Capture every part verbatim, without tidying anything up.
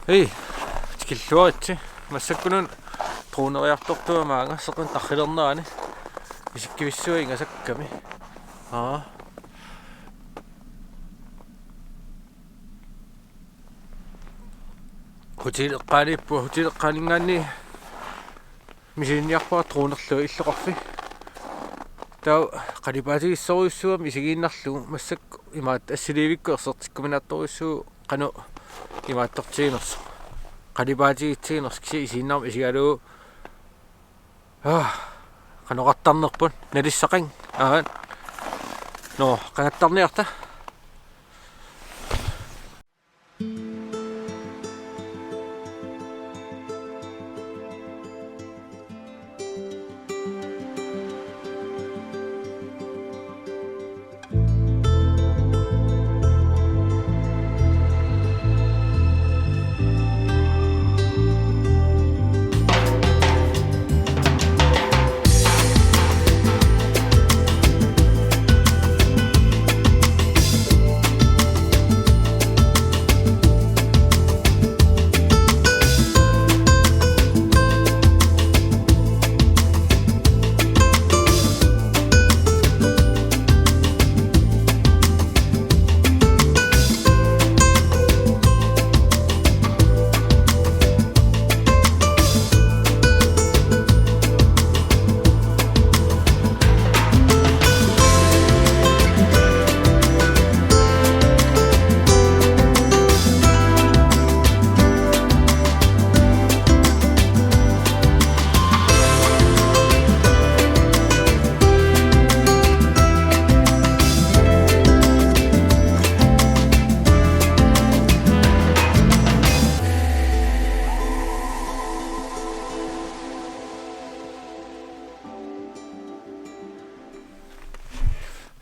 Hej, tikilluaritsi. Massakkununa droneriartortunga maanga seqineq tarrilernerani isikkivissuaq ingasakkami. Aa. Hotel eqqaaniippoq, hotel eqqaaninngaanniit misilinniarpara dronerlunga illoqarfik. Taava qalipaatigissorujussuugami isigiinnarlugu, massakkut imaattoq assiliivikkut ersertikkuminaattorujussuuvoq qanoq imaattortiginersoq. Qalipaatigitsiginersoq kisianni isigiinnarmat isigalugu. Aa, qanoq oqartarnerput, nalissaqanngilaq. Aa. Nå, qangattarniarta.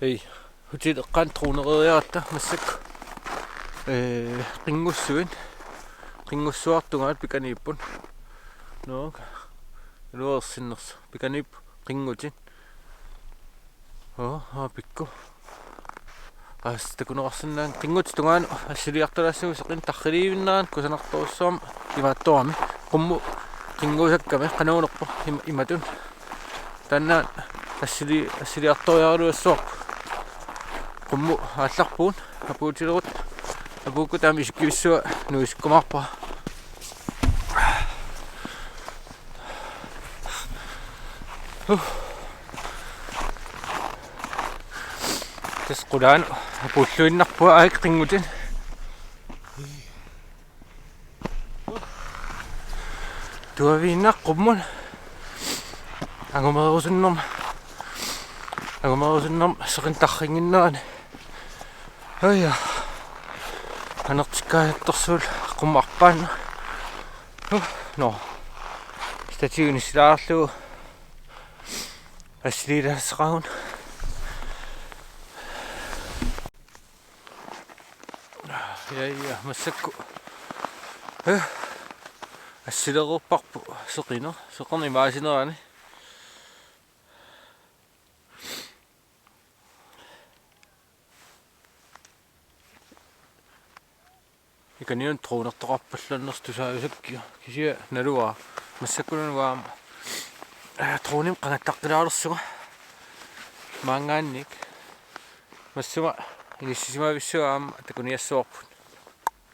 Hej, hotel eqqaani dronereeriaratta massakkut. Ee, qinngussuit. Qinngussuartungaat pikaniipput. Nå, iluarsinnersoq. Pikaniipput qinngutit. Oo, aa, pikku. Aa, takuneqarsinnaanngilaq, qinngutit tungaanut assiliartulaassagutta seqineq tarriliivinnerani kusanartorujussuarmik imaattorami. Qummut qinnguusakkami qanoq oqarpa im-, imatut. Taanna assili-, assiliartoriaraluassavarput. Qummut aallarpugut, apuutilerutta. Apuukkutta aamma isikkivissuaq nuisikkumaarpara. Huh. Tassa qulaanut apuulluinnarpunga, aa, qinngutit. Tuaviinnaq qummut. Angumeerusunnerma. Angumeerusunnerma seqineq tarrinnginnerani. Aja. Anertikkaajattorsuullunga qummut arpaannaq. Huh, nå. Stativi inissilaalerlugu assiliilaasseqaagut. Ja, ja, massakkut. Eh, assilereerparput seqineq, seqineq imaasinerani. Ikaniun dronertoqarpallannersoq tusaajusakkiga. Kisianni naluara. Massakkulunga aamma, eh, dronimik qangattaqqilaalersunga. Maanngaanniit. Massuma inissisimavissuaq aamma takuniassavarput.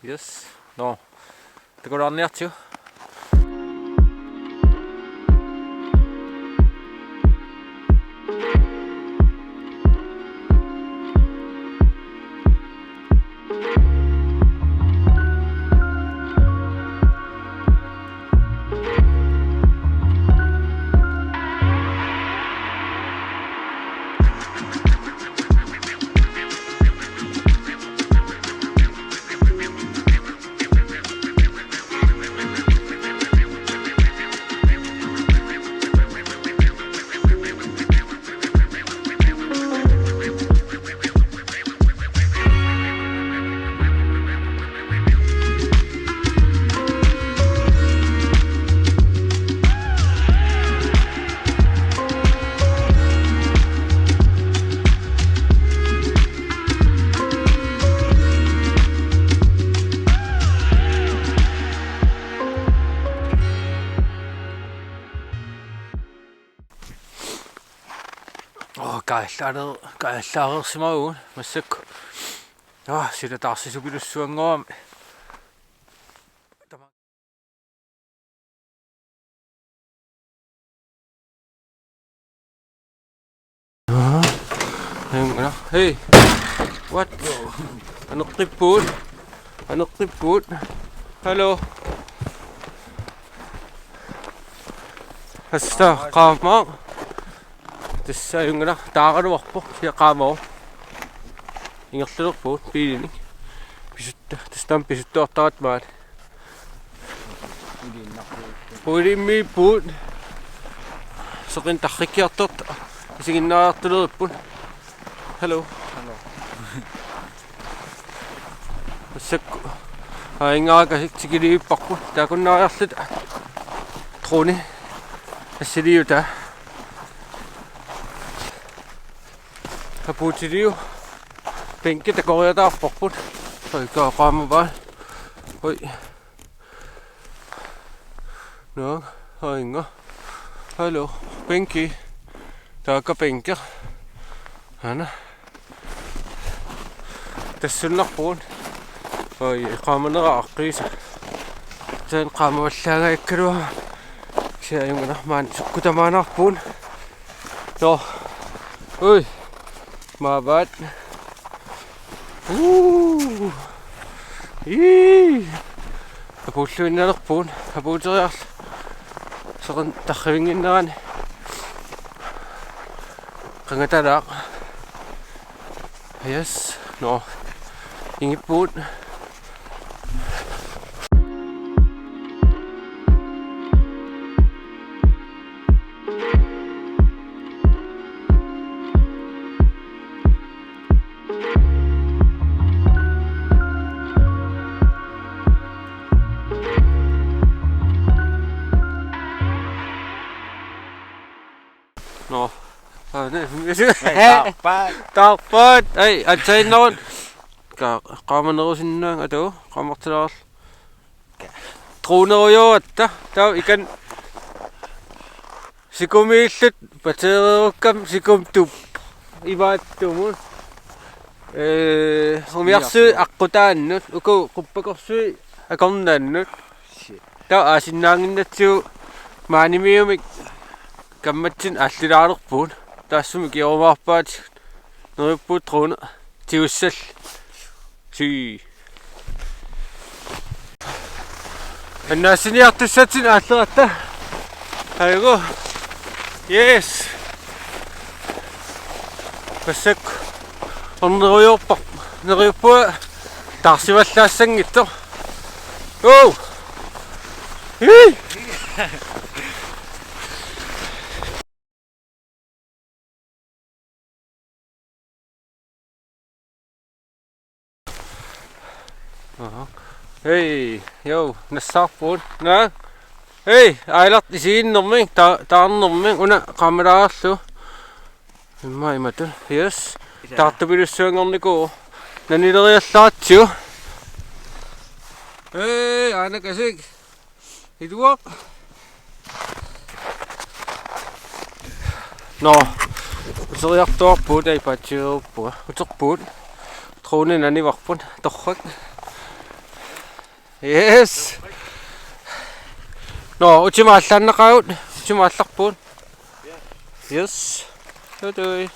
Yes. Nå. Takulaarniartigu. Allaare-, ka-, allaareersimavugut massakkut. Aa, sila taarsiupilussuanngorami. Aa, hang on. Hey. What? Aneqqipput. Aneqqipput. Hallo. Hasta, qaammaaq. Tassa ajunngilaq, taaraluarpoq, kisianni qaammaavoq. Ingerlalerpugut biilinik. Pisut-, tassa taama pisuttuartaratta maani. Qulimmiippugut. Seqineq tarrikkiartortoq isiginnaariartuleripput. Hallo. Hallo. Massakkut aajunngaarakasik tikiliivipparput. Taakkunnaariarluta drone assiliutaa. Apuutiliu. Bænki takoriataarparput. Oi, ka-, qaammapaat. Oi. Nå, aajunga. Hallo, bænki. Taakku bænki. Aana. Tassunnarpugut. Oi, qaamaneraa aqqiisa. Taanna qaamavallaangajakkaluarama. Kisianni ajunngilaq, maani sukkut tamaannarpugut. Nå. Ui. Maavaat. Uu. Ii. Apuulluinnalerpugut. Apuuteriarluta. Seqineq tarrivinnginnerani. Qangatalaaq. Yes. Nå. Ingippugut. Nå. Aa, ne. Ei, taarpaat. Taarpaat. Ei, aatsaannguaq. Ka-, qaamanerusinnaanngilaq, atu, qaamartilaarluta. Dronerujoorutta, taava ikan sikumiilluta, batteriukkami sikumut imaattumut. Ee, sumiarsuit aqqutaannut, uku quppakorsui akornannut. Shit. Taava aasinnaannginnatsigu maanimiumik kammatsinnut aallilaalerpugut. Taassuma kiorumaarpaat, neriuppugut drone tigussallugu. Sii. Annaassiniartussatsinnut aalleratta. Ajoqu. Yes. Massakkut. Ornirujoorpara. Neriuppunga taarsivallaassanngitsoq. Oh. Hii. Aha. Hej, jo, nassaarpugut. Naa? Hej, ailaq isiginnermik, ta-, taarnermik, una qaammalaarlugu. Immaqa imatut, yes. Isa. Taartupilussuanngornikuuvoq. Nanileriallaratsigu. Hej, aanakasik. Iluaq. Nå. Uteriartuarpugut, ei, paatsiuuppugut. Uterpugut. Dronet nanivarput. Torrak. Yes. Nå, utima aallaannaqaagut. Utima aallarpugut. Yes. Tutui.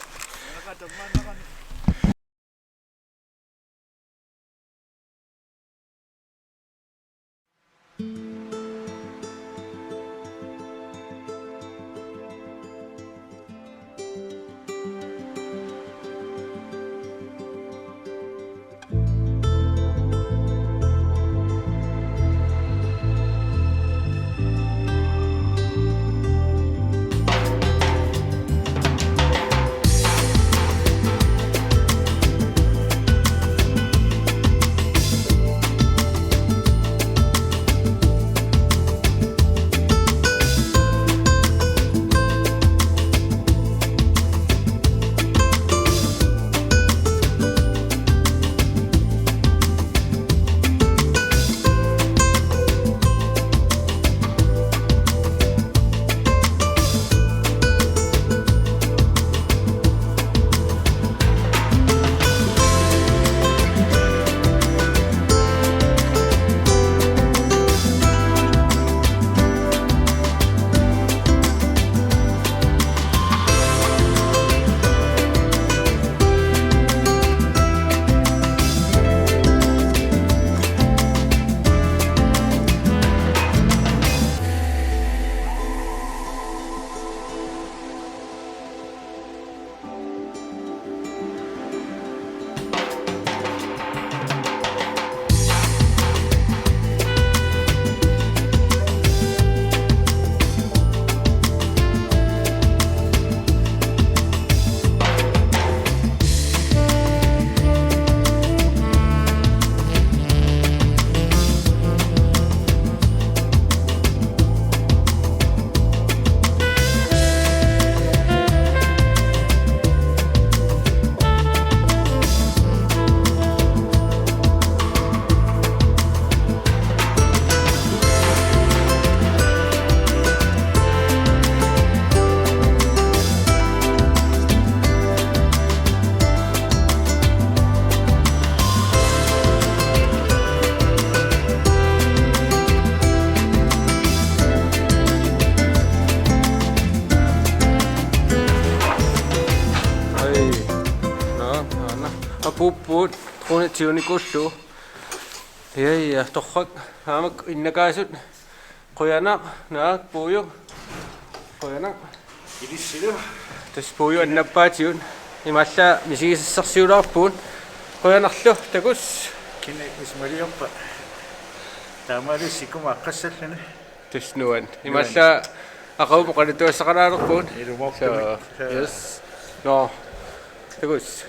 Uut, trone tiunikuullu. Ja, ja, torrak. Aamak innakaasut. Qujanaq, naak, Puuju. Qujanaq. Ilissilu. Tassa Puuju annappaatigut. Imaallaat misigisassarsiulaarpugut. Qujanarlu, takuss. Kina ismaliorpa. Taamaalu sikkuma aqqassalluni. Tassa nuann. Imaallaat aqagu oqaluttuassaqalaalerpugut. Ilumoortumik. So, yes. No. Takuss.